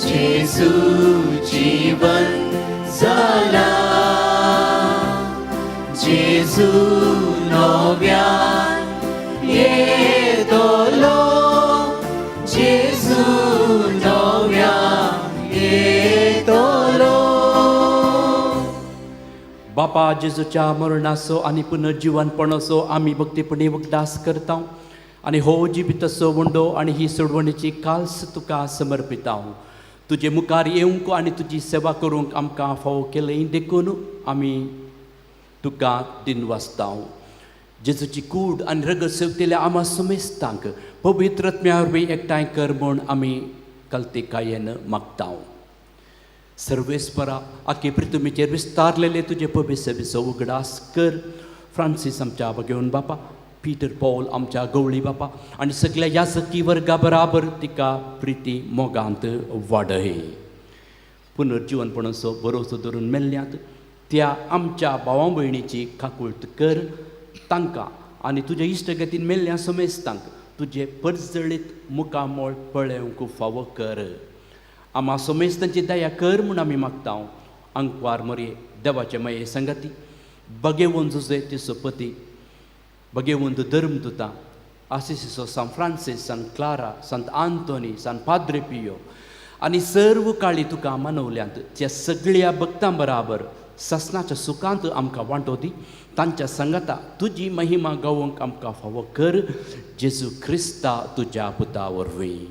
जेजू जीवन जाला, जेजू नव्यान येतलो, जेजू नव्यान येतलो. बापा जेजूच्या मरणाचो आनी पुनर्जिवनपणाचो आमी भक्तीपणी उगडास करता आनी हो जिविताचो वंडो आनी ही सोडवणीची काल्स तुका समर्पिता. तुजे मुखार येवंक आनी तुजी सेवा करूंक आमकां फावो केलें देखून आमी तुका दिनवासता. जेजूची कूड आनी रगत सेवतेल्या आमा समेस्तांक पवित्र आत्म्या वरवीं एकठांय कर म्हूण आमी कल्तिकायेन मागता. सर्वेस्परा आखे पृथ्वीचेर विस्तारलेले तुजे पवित्र सेवेचो उगडास कर. फ्रांसीस आमच्या बगेवन बापा, पीटर पॉल आमच्या गवळी बापा आनी सगल्या याजकी वर्गा बराबर तिका प्रिती मोगांत वाडय. पुनर्जिवनपणाचो बरोसो धरून मेल्ल्यात त्या आमच्या भावा भयणीची काकुळट कर. तांकां आनी तुज्या इश्टगतीन मेल्ल्या समेस्तांक तुजें परजळीत मुखामळ पळोवंक फावो कर. आमा समेस्तांची दया कर म्हूण आमी मागता. आंकवार मरये देवाचे माये संगती बगेवन जुजे तिचो पती बगेवंत धर्म दुता आसिसिसो San Francis, San Clara, Sant Anthony, San Padre Pio आनी सर्व काळी तुका मनवल्यांत त्या सगळ्या भक्तां बराबर ससनाच्या सुखांत आमकां वांटो दी. तांच्या संगता तुजी महिमा गावोवंक आमकां फावो कर. जेजू क्रिस्ता तुज्या पुता वरवीं.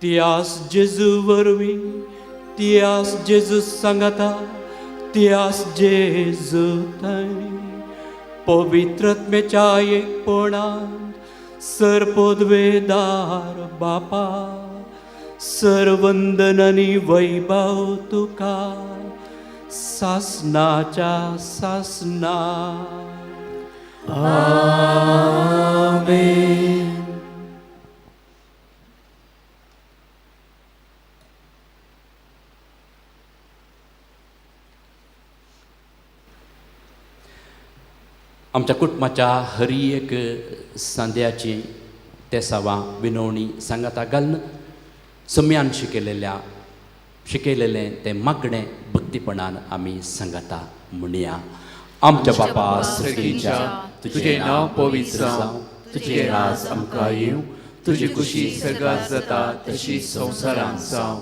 त्यास जेजू वरवीं, त्यास जेजू सांगाता, त्यास जेजू थंय पवित्रत्मेच्या एकपणांत सर्पोद्वेदार बापा सर्वंदन आनी वैभव तुका सासनाच्या सासना. आमेन. आमच्या कुटुंबाच्या हरी एक सांद्याची तेसावां विनवणी सांगाता घालून सम्यान शिकयलेलें तें मागणें भक्तीपणान आमी सांगाता म्हणया. आमच्या बापा सर्गीच्या, तुजें नांव पवित्र जावं, तुजें राज आमकां येवं, तुजी खुशी सर्गात जाता तशी संवसारांत जावं.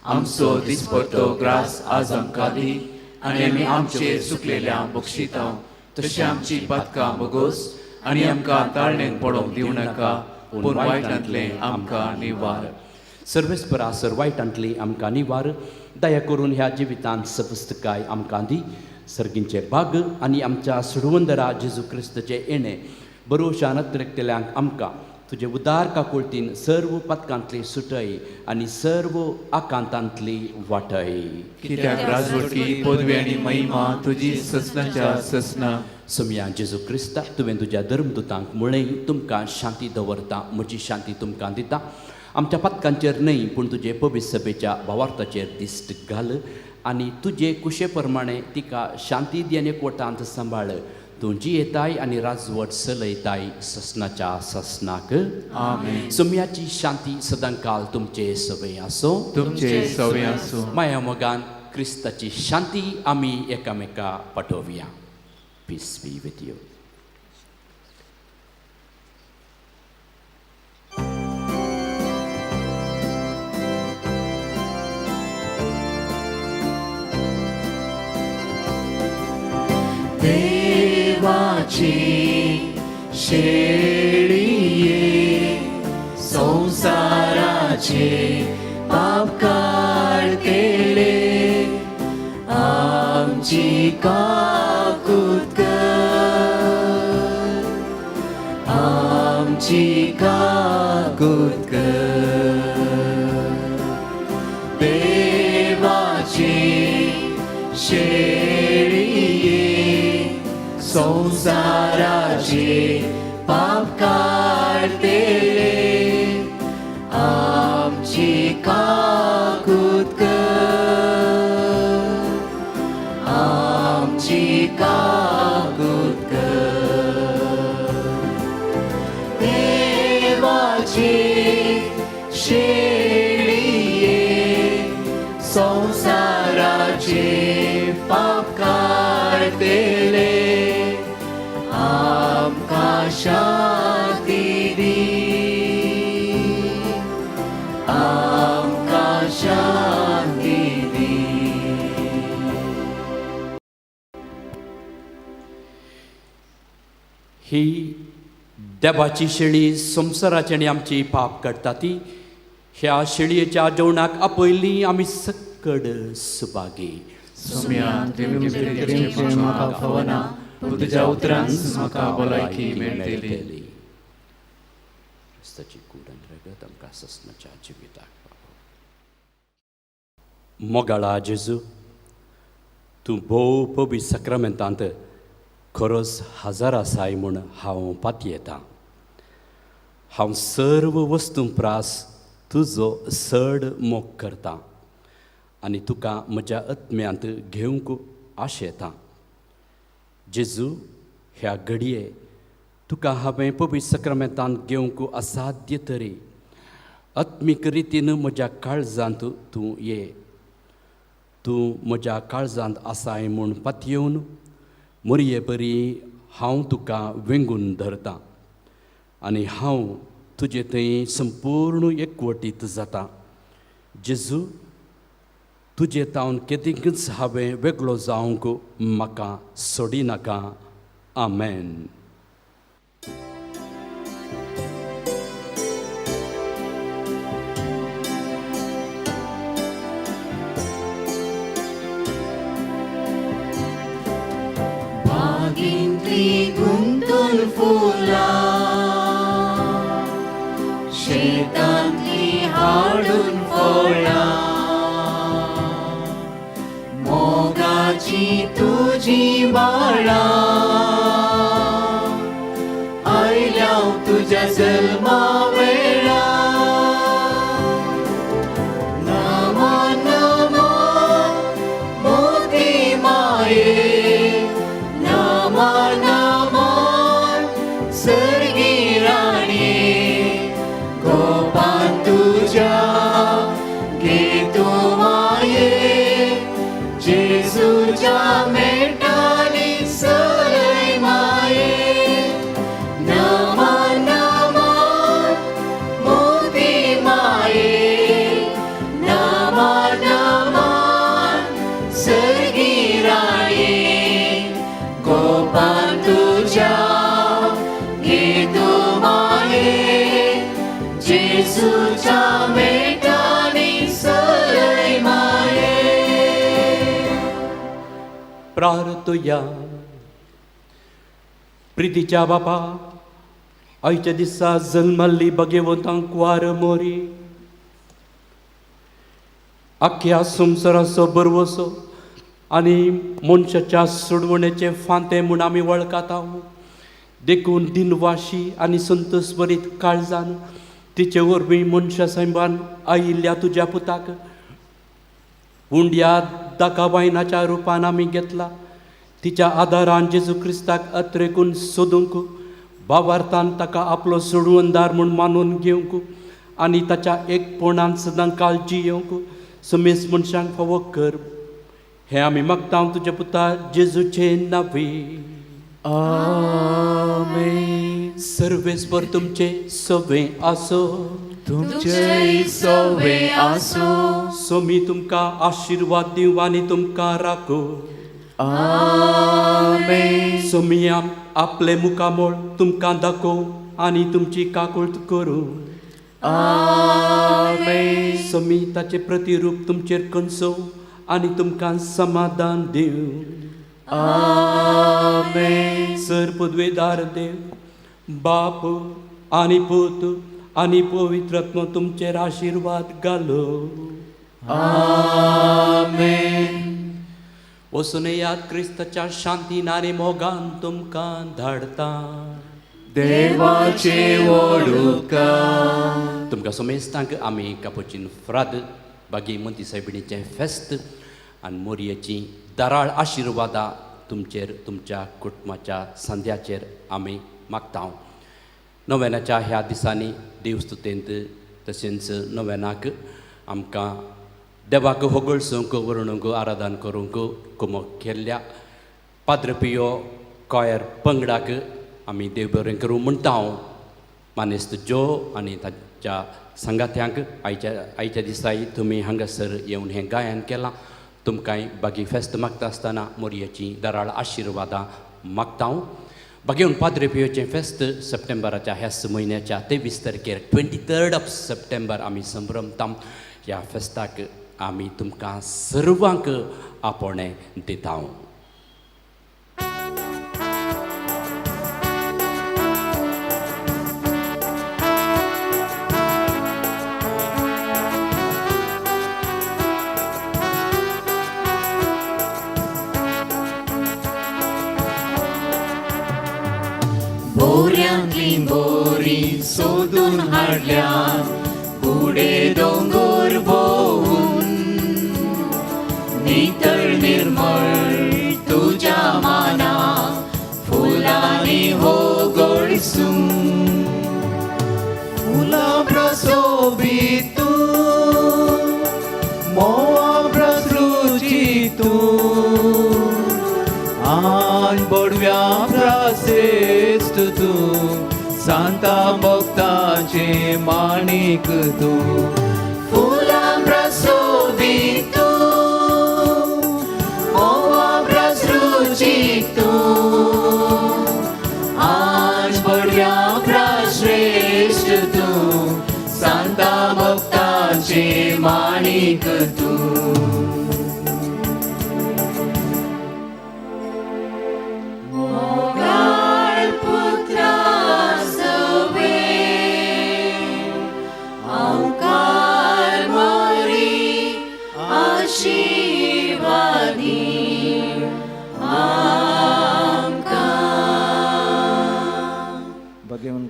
आमचो दिसपट्टो ग्रास आज आमकां दी आनी आमी आमचेर चुकलेल्या बक्षिता तशें आमची पातकां बगोस आनी आमकां ताळणेक पडोवंक दिवं नाका, पूण वायटांतलें आमकां निवार. सर्वेस्परा सर वायटांतली आमकां निवार. दया करून ह्या जिवितांत सपस्तकाय आमकां दी. सर्गींचे भाग आनी आमच्या सुडवंदरा जेजू क्रिस्तचे येणें बरोवशान अतिरिक्तल्यांक आमकां तुजे उदार काकुळतीन सर्व पदकांतली सुटय आनी सर्व आकांतांतली वाटय. कित्याक राजवटकी पदवी आनी महिमा तुजी ससनाच्या ससना. सोमया जेजू क्रिस्ता, तुवें तुज्या धर्मदुतांक म्हळें, तुमकां शांती दवरता, म्हजी शांती तुमकां दिता. आमच्या पदकांचेर न्हय पूण तुजे पवित्र सभेच्या भावार्थाचेर दिश्ट घाल आनी तुजे कुशे प्रमाणे तिका शांती दी आनी एकवटांत सांबाळ. तूं जियेताय आनी राजवट चलयताय ससनाच्या ससनाक. आमेन. सोमयाची शांती सदांकाल तुमचे सवय आसूं. तुमचे सवय आसूं. माया मोगान क्रिस्ताची शांती आमी एकामेका पाठोवया. Peace be with you. देवाची शेळये संसाराचे पाप काडतेले आमची काकूत कर, आमची काकूत कर. देवाची शेळये संसाराचे पाप काडतेले आमची काकूत कर, आमची काकूत कर. देवाची शेळये संसाराचे पाप काडतेले आमकां शांती दी, आमकां शांती दी. ही देवाची शेळी संवसाराची आनी आमची पाप काडटा ती ह्या शेळयेच्या जेवणाक आपयली आमी सक्कड सुभागी. सोम्या, तुवें म्हाका फावना, पूण तुज्या उतरान म्हाका भलायकी मेळटली. क्रिस्ताची कूड आनी रगत आमकां ससनाच्या जिविताक पावो. मोगाळा जेजू, तूं भोव पवित्र साक्रामेंतांत खरोच हजार आसाय म्हूण हांव पातयेतां. हांव सर्व वस्तूं प्रास तुजो चड मोग करतां आनी तुका म्हज्या आत्म्यांत घेवंक आशेतां. जेजू, ह्या घडये तुका हांवें पवित्र साक्रामेंतांत घेवंक असाध्य तरी आत्मीक रितीन म्हज्या काळजांत तूं ये. तूं म्हज्या काळजांत आसाय म्हूण पातयेवन मोरये परी हांव तुका वेंगून धरतां आनी हांव तुजे थंय संपूर्ण एकवटीत जाता. जेजू, तुजे तावन केदींकच हांवें वेगळो जावंक म्हाका सोडिनाका. आमेन. बागेंतली गुंतून फुलां शेतांतली हाडून फळां मोगाची तुजी बाळां आयल्या तुज्या जल्मा वेळा. नमा नमा मोती माये, नमा नमा सर्गी राणी, गोपान तुज्या घेतू माये, जेजूच्या मेटानी सलय माये. नमा नमा मोती माये, नमा नमा सर्गी राणी, गोपान तुज्या घेतू माये, जेजूच्या मेटानी सलय माये. प्रार्थुया. प्रितीच्या बापा, आयच्या दिसा जल्मल्ली भगवंतांक कुवार मोरी आख्या संवसाराचो बरवसो आनी मनशाच्या सोडवणेचे फांते म्हूण आमी वळखता. देखून दिनवाशी आनी संतोष बरीत काळजान तिचे वरवीं मनशा सैमान आयिल्ल्या तुज्या पुताक उंड्या दाकाबायनाच्या रुपान आमी घेतला. तिच्या आदारान जेजू क्रिस्ताक अत्रेकून सोदूंक, बावार्थान ताका आपलो सोडवणदार म्हूण मानून घेवंक आनी ताच्या एकपणान सदां काळ जियोवंक समेस मनशांक फावो कर. हें आमी मागता तुज्या पुता जेजूचे नांवी. आमेन. सर्वेस्पर तुमचे सवे आसो. तुमचेय सवे आसूं. सोमी तुमकां आशिर्वाद दिवं आनी तुमकां राखो. आमेन. सोमी आपले मुखामळ तुमकां दाखोवं आनी तुमची काकूळट करूं. आमेन. सोमी ताचें प्रतिरूप तुमचेर कंसो आनी तुमकां समाधान दिवं. आमेन. सर पदवेदार देव बाप आनी पूत आनी पवित्र आत्मो तुमचेर आशिर्वाद घालो. आमेन. वचून येयात, क्रिस्ताच्या शांतीन आनी मोगान तुमकां धाडता. देवाचे वडुका. तुमकां समेस्तांक आमी कापुचीन फ्राद बागी मंती सायबिणीचें फेस्त आनी मोरयेची दराळ आशिर्वादां तुमचेर तुमच्या कुटुंबाच्या सांद्याचेर आमी मागता. नव्यानाच्या ह्या दिसांनी देवस्तुतेंत तशेंच नव्यानाक आमकां देवाक होगळसूंक, वर्णूंक, आराधन करूंक कुमक केल्ल्या पाद्र पियो कॉयर पंगडाक आमी देव बरें करूं म्हणटा. हांव मानेस्त ज्यो आनी ताच्या सांगात्यांक आयच्या दिसाय तुमी हांगासर येवन हें गायन केलां. तुमकांय बागी फेस्त मागता आसतना मोरयेची दराळ आशिर्वादां मागता हांव. बागेवन पाद्रे पियोचें फेस्त सप्टेंबराच्या ह्याच म्हयन्याच्या 23 तारखेर 23 ऑफ सप्टेंबर आमी संभ्रमता. ह्या फेस्ताक आमी तुमकां सर्वांक आपोवणें दिता. बोऱ्यांतली बोरी सोदून हाडल्या गुडे दोंगर भोवून, नितळ निर्मळ तुज्या माना फुलांनी हो गोळसून, फुलां प्रसोबी तूं, मोवा प्रसृची तूं, आन बडव्या प्रासेस्त तूं, सांता भक्ताचे माणिक तूं. फुलां प्रसोबी तूं, मोवा प्रसृची तूं, आज बडव्या प्राश्रेश्ठ तूं, सांता भक्ताचे माणिक तूं.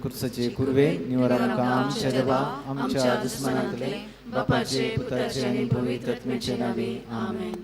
कुर्साचे कुर्वे निवड आमकां आमच्या देवा आमच्या दुस्मनांतले बापाचे पुताचे आनी पवित्र आत्म्याचे नांवी. आमेन.